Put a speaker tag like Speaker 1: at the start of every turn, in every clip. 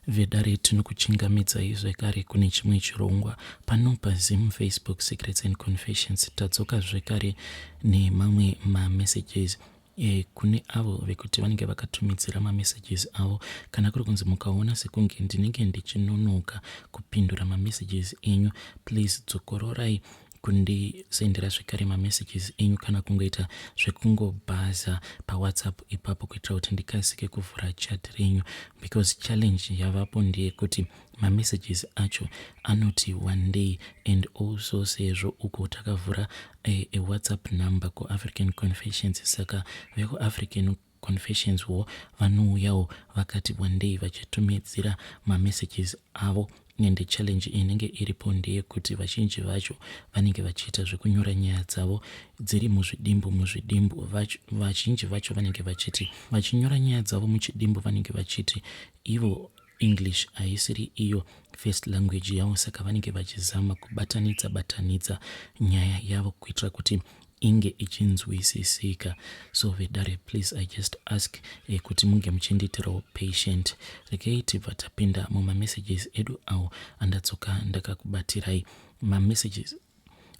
Speaker 1: Vedare tinokuchingamidzai zvekare kune chimwe chirongwa pano paZim Facebook Secrets and Confessions. Tadzoka zvekare nemamwe mamessages e, kune avo vekuti vanenge vakatumidzira mamessages avo. Kana kuri kunzi mukaona sekunge ndinenge ndichinonoka kupindura mamessages enyu, please dzokororai kundisendera zvekare mamessages enyu kana kungoita zvekungobhaza pawhatsapp ipapo kuitira kuti ndikasike kuvhura chat renyu, because challenge yavapo ndeyekuti mamessages acho anoti one day. And also sezvo uko takavhura a WhatsApp number kuAfrican Confessions, saka vekuAfrican Confessions wo vanouyawo vakati one day vachitumidzira mamessages avo. Ende challenge inenge iripo ndeyekuti vazhinji vacho vanenge vachiita zvekunyora nyaya dzavo dziri muzvidimbu muzvidimbu. Vazhinji vacho vanenge vachiti vachinyora nyaya dzavo muchidimbu, vanenge vachiti ivo English haisiri iyo first language yavo, saka vanenge vachizama kubatanidza batanidza nyaya yavo kuitira kuti inge ichinzwisisika. So vedare, please, I just ask kuti munge muchindiitirawo patient. Regei tibva tapinda mumamessages edu awo andadzoka ndakakubatirai mamessages.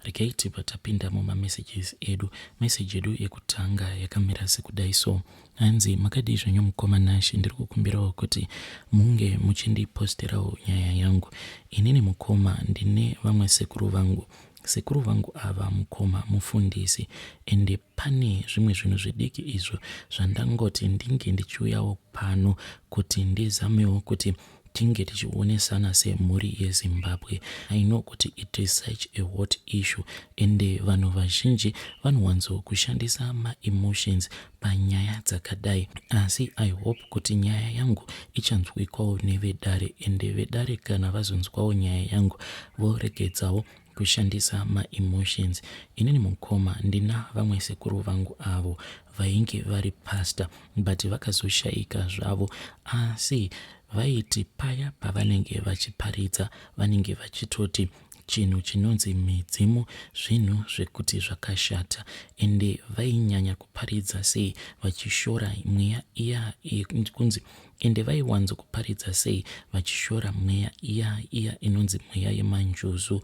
Speaker 1: Regei tibva tapinda mumamessages edu. Meseji yedu yekutanga yakamira sekudai so. Hanzi, "Makadii zvenyu mukoma Nashe? Ndiri kukumbirawo kuti munge muchindiposterawo nyaya yangu. Inini mukoma, ndine vamwe sekuru vangu. Sekuru vangu ava mukoma, mufundisi, ende pane zvimwe zvinhu zvidiki izvo zvandangoti ndinge ndichiuyawo pano kuti ndizamewo kuti tinge tichionesana semhuri yeZimbabwe. I know kuti it is such a hot issue, ende vanhu vazhinji vanowanzokushandisa maemotions panyaya dzakadai, asi I hope kuti nyaya yangu ichanzwikwawo nevedare, ende vedare kana vazonzwawo nyaya yangu voregedzawo kushandisa maemotions. Inini mukoma, ndina vamwe sekuru vangu avo vainge vari pastor, but vakazoshayika zvavo. Asi vaiti paya pavanenge vachiparidza, vanenge vachitoti chinhu chinonzi midzimu zvinhu zvekuti zvakashata. Ende vainyanya kuparidza sei vachishora mweya iya kunzi, ende vaiwanzokuparidza sei vachishora mweya iya iya inonzi mweya yemanjuzu.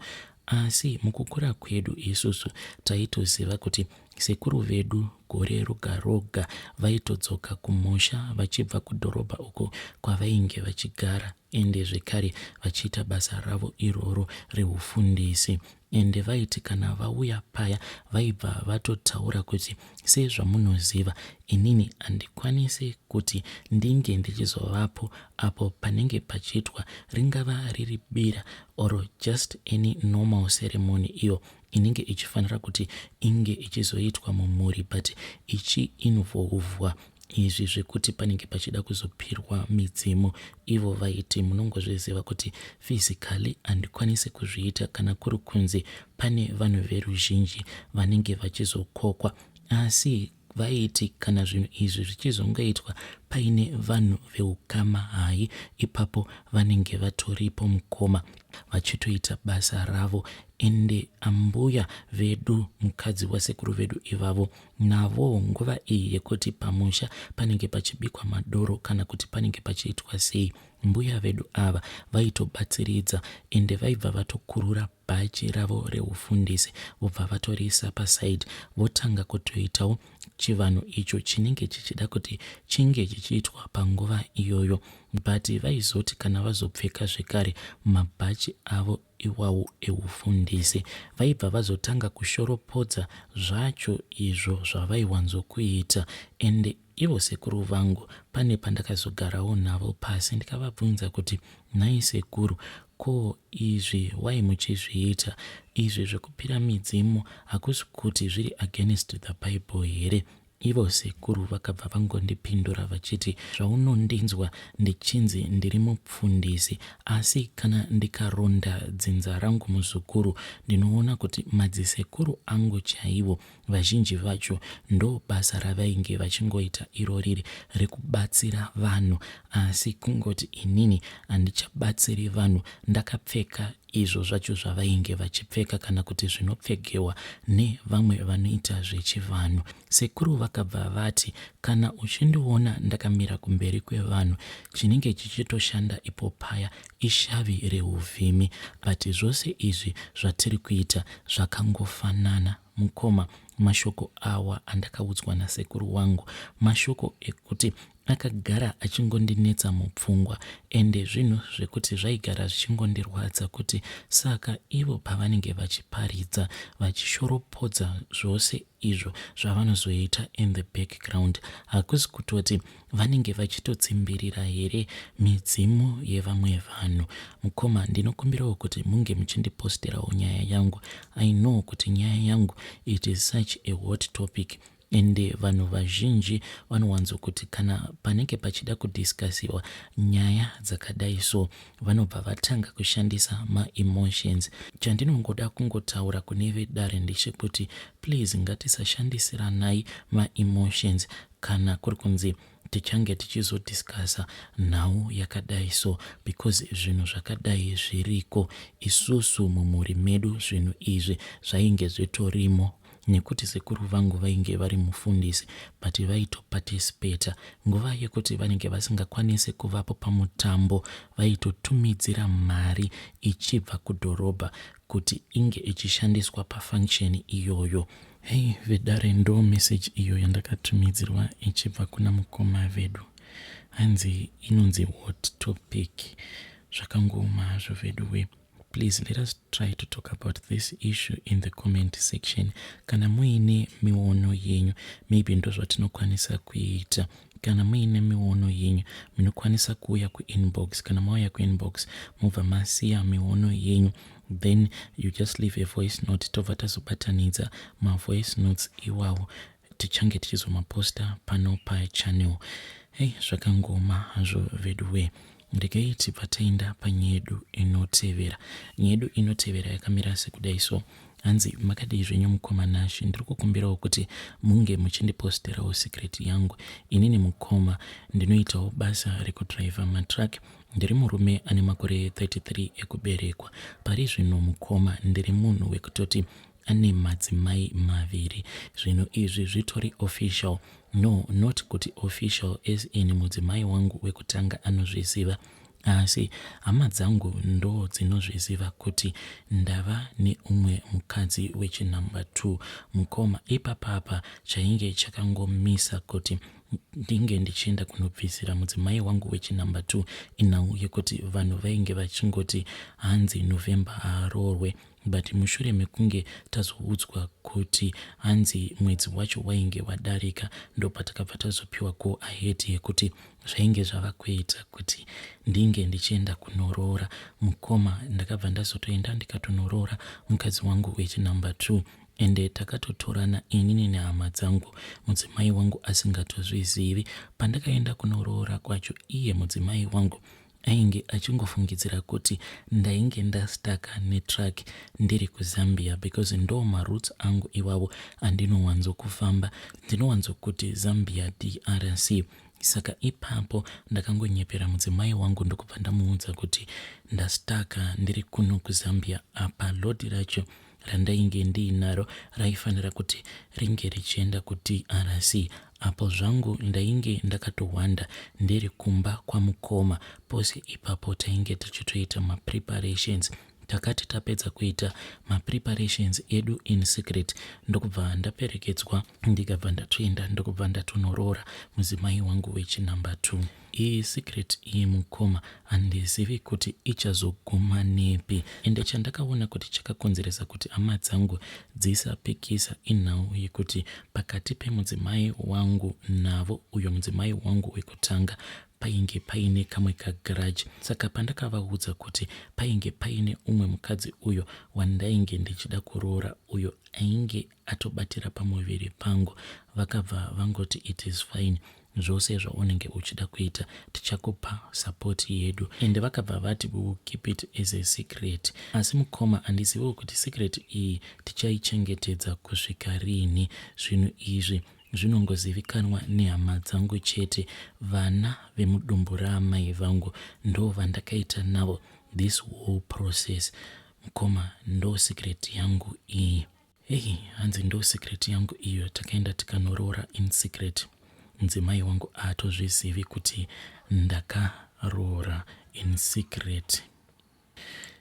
Speaker 1: Asi mukukura kwedu isusu taitoziva kuti sekuru vedu gore roga roga vaitodzoka kumusha vachibva kudhorobha uko kwavainge vachigara, ende zvekare vachiita basa ravo iroro reufundisi. Ende vaiti kana vauya paya, vaibva vatotaura kuti, 'Sezvamunoziva, inini handikwanisi kuti ndinge ndichizovapo apo panenge pachiitwa ringava riri bira or just any normal ceremony iyo inenge ichifanira kuti inge ichizoitwa mumhuri, but ichiinvolvwa izvi zvekuti panenge pachida kuzopirwa midzimu.' Ivo vaiti, 'Munongozviziva kuti physically handikwanisi kuzviita kana kuri kunzi pane vanhu veruzhinji vanenge vachizokokwa.' Asi vaiti kana zvinhu izvi zvichizongoitwa paine vanhu veukama, hai, ipapo vanenge vatoripo mukoma, vachitoita basa ravo. Ende ambuya vedu, mukadzi wasekuru vedu ivavo, navowo nguva iyi yekuti pamusha panenge pachibikwa madoro kana kuti panenge pachiitwa sei, mbuya vedu ava vaitobatsiridza, ende vaibva vatokurura bhachi ravo reufundisi, vobva vatoriisa paside, votanga kutoitawo chivanhu icho chinenge chichida kuti chinge chichiitwa panguva iyoyo. But vaizoti kana vazopfeka zvekare mabhachi avo iwawo eufundisi, vaibva vazotanga kushoropodza zvacho izvo zvavaiwanzokuita. Ende ivo sekuru vangu, pane pandakazogarawo navo pasi ndikavabvunza kuti, 'Nhai sekuru, ko izvi wai muchizviita izvi zvekupira midzimu? Hakusi kuti zviri against the Bible here?' Ivo sekuru vakabva vangondipindura vachiti, 'Zvaunondinzwa ndichinzi ndiri mupfundisi, asi kana ndikaronda dzinza rangu muzukuru, ndinoona kuti madzisekuru angu chaivo vazhinji vacho ndo basa ravainge vachingoita iroriri rekubatsira vanhu. Asi kungoti inini handichabatsiri vanhu ndakapfeka izvo zvacho zvavainge vachipfeka kana kuti zvinopfekewa nevamwe vanoita zvechivanhu. Sekuru vakabva vati, Kana uchindiona ndakamira kumberi kwevanhu, chinenge chichitoshanda ipo paya ishavi rehuvhimi. But zvose izvi zvatiri kuita zvakangofanana. Mukoma, mashoko awa andakaudzwa nasekuru wangu mashoko ekuti akagara achingondinetsa mupfungwa ende zvinhu zvekuti zvaigara zvichingondirwadza kuti saka ivo pavanenge vachiparidza vachishoropodza zvose izvo zvavanozoita in the background hakusi kutoti vanenge vachitotsimbirira here midzimu yevamwe vanhu. Mukoma ndinokumbirawo kuti munge muchindiposterawo nyaya yangu. I know kuti nyaya yangu it is such a hot topic ende vanhu vazhinji vanowanzokuti kana panenge pachida kudiscussiwa nyaya dzakadai so vanobva vatanga kushandisa maemotions. Chandinongoda kungotaura kune vedare ndechekuti please ngatisashandisiranai maemotions kana kuri kunzi tichange tichizodiscussa nhau yakadai so because zvinhu zvakadai zviriko. Isusu mumhuri medu zvinhu izvi zvainge zvitorimo nekuti sekuru vangu vainge vari mufundisi but vaitoparticipata nguva yekuti vanenge vasingakwanise kuvapo pamutambo vaitotumidzira mari ichibva kudhorobha kuti inge ichishandiswa pafunction iyoyo. Hey vedare ndo message iyo yandakatumidzirwa ichibva kuna mukoma vedu hanzi inonzi hot topic zvakangooma hazvo veduwe please let us try to talk about this issue in the comment section kana muine miono yenyu maybe ndozvatinokwanisa kuita kana muine miono yenyu munokwanisa kuuya kuinbox kana mauya kuinbox mobva masiya miono yenyu then you just leave a voice note tobva tazobatanidza mavoice notes iwawo tichange tichizomaposta pano pachannel. Hey, zvakangoma hazvo veduwee. Regai tibva taenda panyaya yedu inotevera. Nyaya yedu inotevera yakamira sekudai so. Hanzi makadii zvenyu mukoma Nashe, ndiri kukumbirawo kuti munge muchindiposterawo secret yangu. Inini mukoma ndinoitawo basa rekudriver matruck. Ndiri murume ane makore 33 ekuberekwa. Pari zvino mukoma ndiri munhu wekutoti ane madzimai maviri. Zvinhu izvi zvitori official. No, not kuti official as in mudzimai wangu wekutanga anozviziva asi hama dzangu ndo dzinozviziva kuti ndava neumwe mukadzi wechinumber two. Mukoma, ipapapa chainge chakangomisa kuti ndinge ndichienda kunobvisira mudzimai wangu wechinumber two inhau yekuti vanhu vainge vachingoti hanzi November haaroorwe but mushure mekunge tazoudzwa kuti hanzi mwedzi wacho wainge wadarika ndopatakabva tazopiwa go ahead yekuti zvainge zvava kuita kuti ndinge ndichienda kunoroora mukoma. Ndakabva ndazotoenda ndikatonoroora mukadzi wangu wechinumber two ende takatotorana inini nehama dzangu mudzimai wangu asingatozvizivi. Pandakaenda kunoroora kwacho iye mudzimai wangu Ainge achingofungidzira kuti ndainge ndastaka netruck ndiri kuZambia because ndo maroots angu iwawo andinowanzo kufamba. Ndinowanzo kuti Zambia DRC. Saka ipapo ndakangonyepera mudzimai wangu ndokubva ndamuudza kuti ndastaka ndiri kuno kuZambia apa load racho randainge ndiinaro raifanira kuti ringe richienda kuDRC apo zvangu ndainge ndakatohwanda ndiri kumba kwamukoma. Pose ipapo tainge tichitoita mapreparations. Takati tapedza kuita mapreparations edu in secret ndokubva ndaperekedzwa ndikabva ndatoenda ndokubva ndatonoroora mudzimai wangu wechinumber two. Iyi secret iyi mukoma handizivi kuti ichazoguma nepi ende chandakaona kuti chakakonzeresa kuti hama dzangu dzisapikisa inhau yekuti pakati pemudzimai wangu navo uyo mudzimai wangu wekutanga painge paine kamwe kagrudge saka pandakavaudza kuti painge paine umwe mukadzi uyo wandainge ndichida kuroora uyo ainge atobatira pamuviri pangu vakabva vangoti it is fine zvose zvaunenge uchida kuita tichakupa support yedu ende vakabva vati we will keep it as a secret asi mukoma handiziviwo kuti secret iyi tichaichengetedza kusvika riini zvinhu izvi. Zvinongozivikanwa nehama dzangu chete. Vana vemudumbu raamai vangu ndovandakaita navo this whole process. Mukoma ndo secret yangu iyi. Hey, hanzi ndo secret yangu iyo takaenda tikanoroora in secret. Mudzimai wangu haatozvizivi kuti ndakaroora in secret.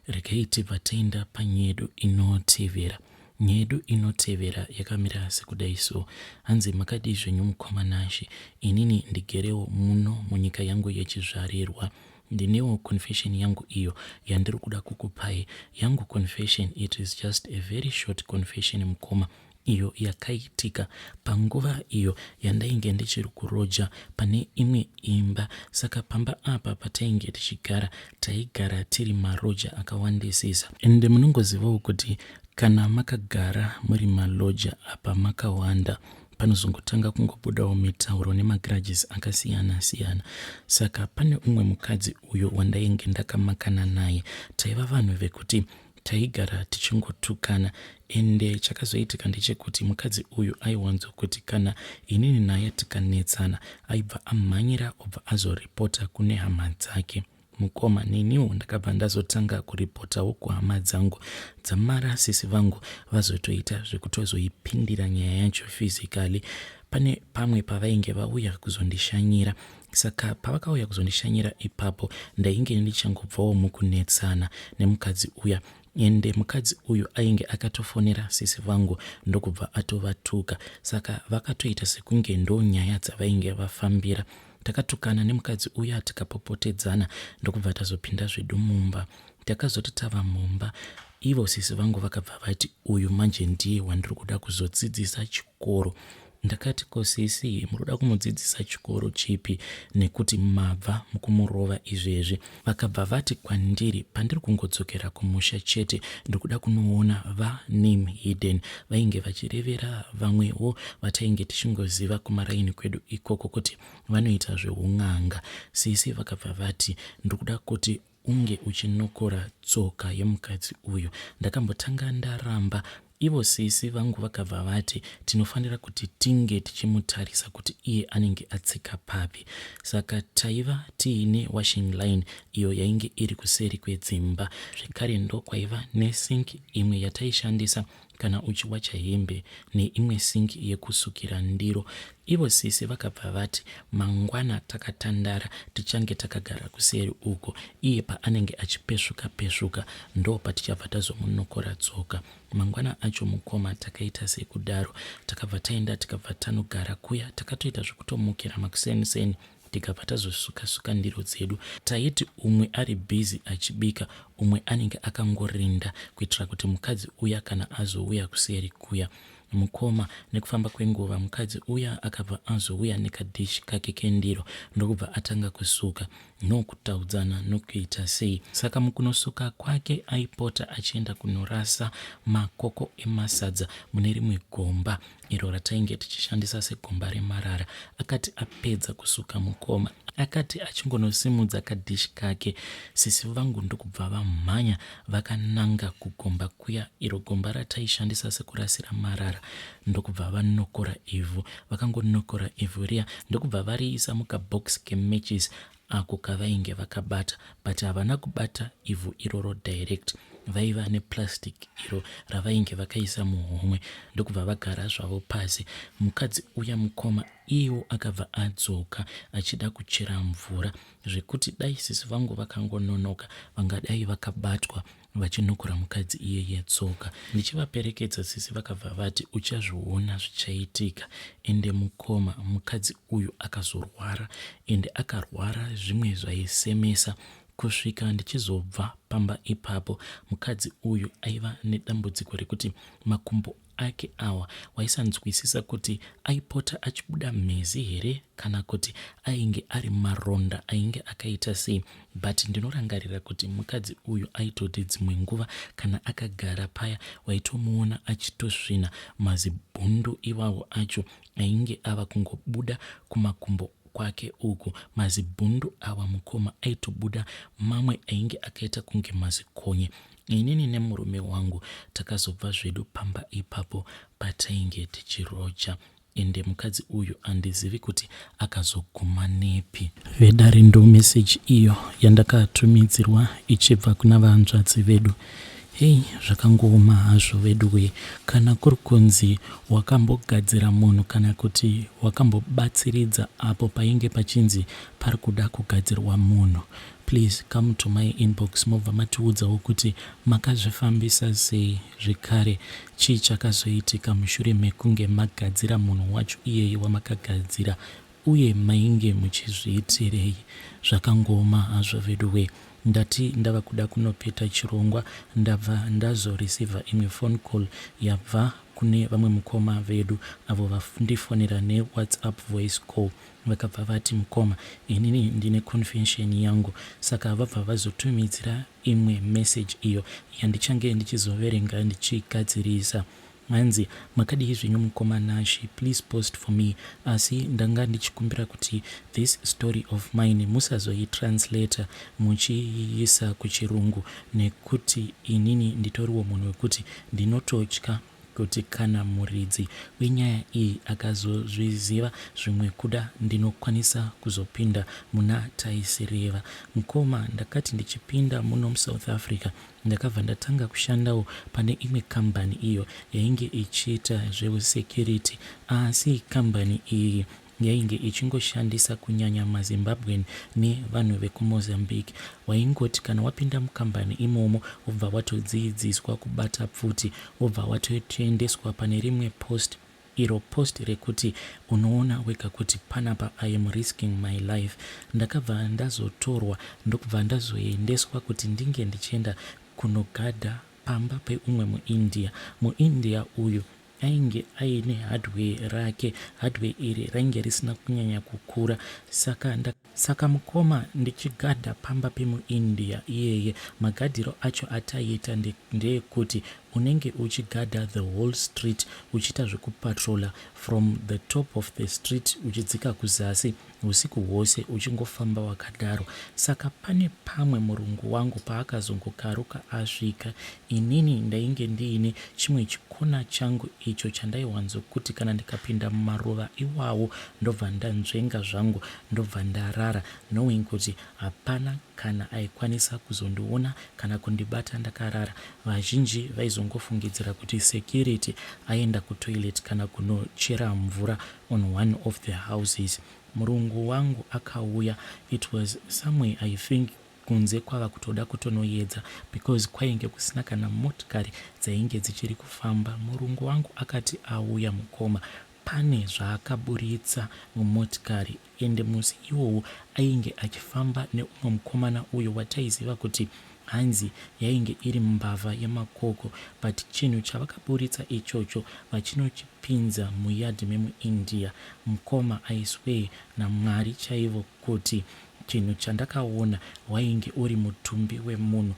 Speaker 1: Regai tibva taenda panyedu inotevera. Nyedu inotevera yakamira sekudai so. Hanzi makadii zvenyu mukoma Nashe. Inini ndigerewo muno munyika yangu yechizvarirwa. Ndinewo confession yangu iyo yandiri kuda kukupai. Yangu confession it is just a very short confession mukoma iyo yakaitika panguva iyo yandainge ndichiri kuroja pane imwe imba. Saka pamba apa patainge tichigara taigara tiri maroja akawandisisa. Ende munongozivawo kuti kana makagara muri maloja apa makawanda panozongotanga kungobudawo mitauro nemagrudges akasiyana siyana. Saka pane umwe mukadzi uyo wandainge ndakamakana naye. Taiva vanhu vekuti taigara tichingotukana ende chakazoitika ndechekuti mukadzi uyu aiwanzokuti kana inini naye tikanetsana aibva amhanyira obva azoripota kune hama dzake. Mukoma neniwo ndakabva ndazotanga kuripotawo kuhama dzangu dzamara sisi vangu vazotoita zvekutozoipindira nyaya yacho physically. Pane pamwe pavainge vauya kuzondishanyira saka pavakauya kuzondishanyira ipapo ndainge ndichangobvawo mukunetsana nemukadzi uya ende mukadzi uyu ainge akatofonera sisi vangu ndokubva atovatuka saka vakatoita sekunge ndo nyaya dzavainge vafambira. Takatukana nemukadzi uya tikapopotedzana ndokubva tazopinda zvedu mumba. Takazoti tava mumba ivo sisi vangu vakabva vati uyu manje ndiye wandiri kuda kuzodzidzisa chikoro. Ndakati ko sisi muri kuda kumudzidzisa chikoro chipi nekuti mabva mukumurova izvezvi. Vakabva vati kwandiri pandiri kungodzokera kumusha chete ndiri kuda kunoona va name hidden vainge vachirevera vamwewo vatainge tichingoziva kumaraini kwedu ikoko kuti vanoita zveun'anga. Sisi vakabva vati ndiri kuda kuti unge uchinokora tsoka yemukadzi uyu. Ndakambotanga ndaramba Ivo sisi vangu vakabva vati tinofanira kuti tinge tichimutarisa kuti iye anenge atsika papi. Saka taiva tiine washing line iyo yainge iri kuseri kwedzimba zvekare ndokwaiva nesink imwe yataishandisa kana uchiwacha hembe neimwe sink yekusukira ndiro. Ivo sisi vakabva vati mangwana takatandara tichange takagara kuseri uko iye paanenge achipesvuka pesvuka ndopatichabva tazomunokora tsoka. Mangwana acho mukoma takaita sekudaro takabva taenda tikabva tanogara kuya takatoita zvekutomukira makuseni seni tikabva tazosuka suka ndiro dzedu. Taiti umwe ari busy achibika umwe anenge akangorinda kuitira kuti mukadzi uya kana azouya kuseri kuya Mukoma nekufamba kwenguva mukadzi uya akabva azouya nekadish kake kendiro ndokubva atanga kusuka nokutaudzana nokuita sei. Saka mukunosuka kwake aipota achienda kunorasa makoko emasadza mune rimwe gomba iro ratainge tichishandisa segomba remarara. Akati apedza kusuka mukoma akati achingonosimudza kadish kake sisi vangu ndokubva vamhanya vakananga kugomba kuya iro gomba rataishandisa sekurasira marara ndokubva vanokora ivhu. Vakangonokora ivhu riya ndokubva variisa mukabox kematches ako kavainge vakabata but havana kubata ivhu iroro direct vaiva neplastic iro ravainge vakaisa muhomwe ndokubva vagara zvavo pasi. Mukadzi uya mukoma iyewo akabva adzoka achida kuchera mvura zvekuti dai sisi vangu vakangononoka vangadai vakabatwa vachinokora mukadzi iyeye tsoka. Ndichivaperekedza sisi vakabva vati uchazviona zvichaitika ende mukoma mukadzi uyu akazorwara ende akarwara zvimwe zvaisemesa kusvika ndichizobva pamba ipapo mukadzi uyu aiva nedambudziko rekuti makumbo ake awa waisanzwisisa kuti aipota achibuda mhezi here kana kuti ainge ari maronda ainge akaita sei but ndinorangarira kuti mukadzi uyu aitoti dzimwe nguva kana akagara paya waitomuona achitosvina mazibhundu iwawo acho ainge ava kungobuda kumakumbo kwake uku mazibhundu awa mukoma aitobuda mamwe ainge akaita kunge mazikonye Inini nemurume wangu takazobva zvedu pamba ipapo patainge tichiroja. Ende mukadzi uyu handizivi kuti akazoguma nepi. Vedare ndo message iyo yandakatumidzirwa ichibva kuna vahanzvadzi vedu. Hey zvakangooma hazvo veduwee kana kuri kunzi wakambogadzira munhu kana kuti wakambobatsiridza apo painge pachinzi pari kuda kugadzirwa munhu please come to my inbox mobva matiudzawo kuti makazvifambisa sei zvekare chii chakazoitika mushure mekunge magadzira munhu wacho iyeye wamakagadzira uye mainge muchizviitirei zvakangooma hazvo veduwee ndati ndava kuda kunopeta chirongwa ndabva ndazoreceiver imwe phone call yabva kune vamwe mukoma vedu avo vandifonera newhatsapp voice call. Vakabva vati mukoma inini ndine confession yangu saka vabva vazotumidzira imwe message iyo yandichange ndichizoverenga ndichigadzirisa. Hanzi makadii zvenyu mukoma Nashy please post for me asi ndanga ndichikumbira kuti this story of mine musazoitranslator muchiiisa kuchirungu nekuti inini nditoriwo munhu wekuti ndinototya kuti kana muridzi wenyaya iyi akazozviziva zvimwe kuda ndinokwanisa kuzopinda muna taisireva. Mukoma ndakati ndichipinda muno muSouth Africa ndakabva ndatanga kushandawo pane imwe kambani iyo yainge ichiita zvehusecurity asi kambani iyi yainge ichingoshandisa kunyanya maZimbabwean nevanhu vekuMozambique. Waingoti kana wapinda mukambani imomo wobva watodziidziswa kubata pfuti wobva watoendeswa pane rimwe post iro post rekuti unoona wega kuti panapa I am risking my life. Ndakabva ndazotorwa ndokubva ndazoendeswa kuti ndinge ndichienda kunogadha pamba peumwe muIndia. MuIndia uyu Ainge aine hardware rake. Hardware iri rainge risina kunyanya kukura saka nda. Saka mukoma ndichigadha pamba pemuIndia iyeye magadhiro acho ataiita ndeekuti unenge uchigadha the whole street uchiita zvekupatroller from the top of the street uchidzika kuzasi Husiku hwose uchingofamba wakadaro. Saka pane pamwe murungu wangu paakazongokaruka asvika, inini ndainge ndiine chimwe chikona changu icho chandaiwanzokuti kana ndikapinda mumaruva iwawo ndobva ndanzvenga zvangu ndobva ndarara knowing kuti hapana kana aikwanisa kuzondiona kana kundibata ndakarara. Vazhinji vaizongofungidzira kuti security aenda kutoilet kana kunochera mvura on one of the houses. Murungu wangu akauya it was somewhere I think kunze kwava kutoda kutonoyedza because kwainge kusina kana motikari dzainge dzichiri kufamba. Murungu wangu akati auya mukoma pane zvaakaburitsa mumotikari ende musi iwowo ainge achifamba neumwe mukomana uyo wataiziva kuti hanzi yainge iri mbavha yemakoko but chinhu chavakaburitsa ichocho vachinochipinza muyard memuIndia mkoma I swear naMwari chaivo kuti chinhu chandakaona wainge uri mutumbi wemunhu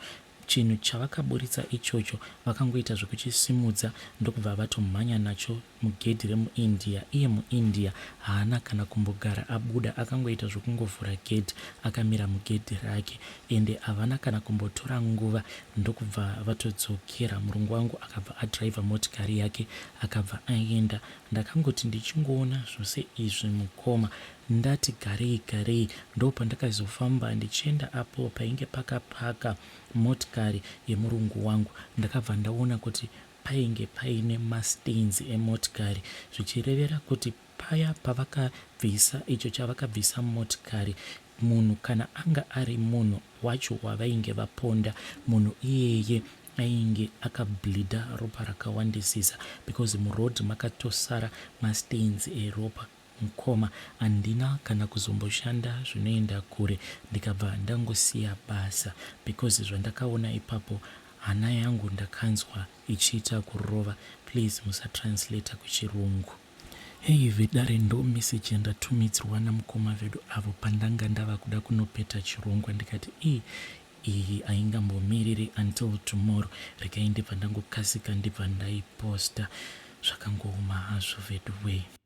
Speaker 1: Chinhu chavakaburitsa ichocho vakangoita zvekuchisimudza ndokubva vatomhanya nacho mugedhi remuIndia. Iye muIndia haana kana kumbogara abuda akangoita zvekungovhura gedhi akamira mugedhi rake. Ende havana kana kumbotora nguva ndokubva vatodzokera. Murungu wangu akabva adriver motikari yake akabva aenda. Ndakangoti ndichingoona zvose izvi mukoma Ndati garei garei ndopandakazofamba ndichienda apo painge pakapaka motikari yemurungu wangu. Ndakabva ndaona kuti painge paine mastains emotikari zvichirevera kuti paya pavakabvisa icho chavakabvisa mumotikari munhu kana anga ari munhu wacho wavainge vaponda munhu iyeye ainge akableeder ropa rakawandisisa because muroad makatosara mastains eropa. Mukoma handina kana kuzomboshanda zvinoenda kure ndikabva ndangosiya basa because zvandakaona ipapo hana yangu ndakanzwa ichiita kurova please musatranslator kuchirungu. Hey vedare ndo message yandatumidzirwa namukoma vedu avo pandanga ndava kuda kunopeta chirongwa ndikati ii iyi haingambomiriri until tomorrow regai ndibva ndangokasika ndibva ndaiposta zvakangooma hazvo veduwee.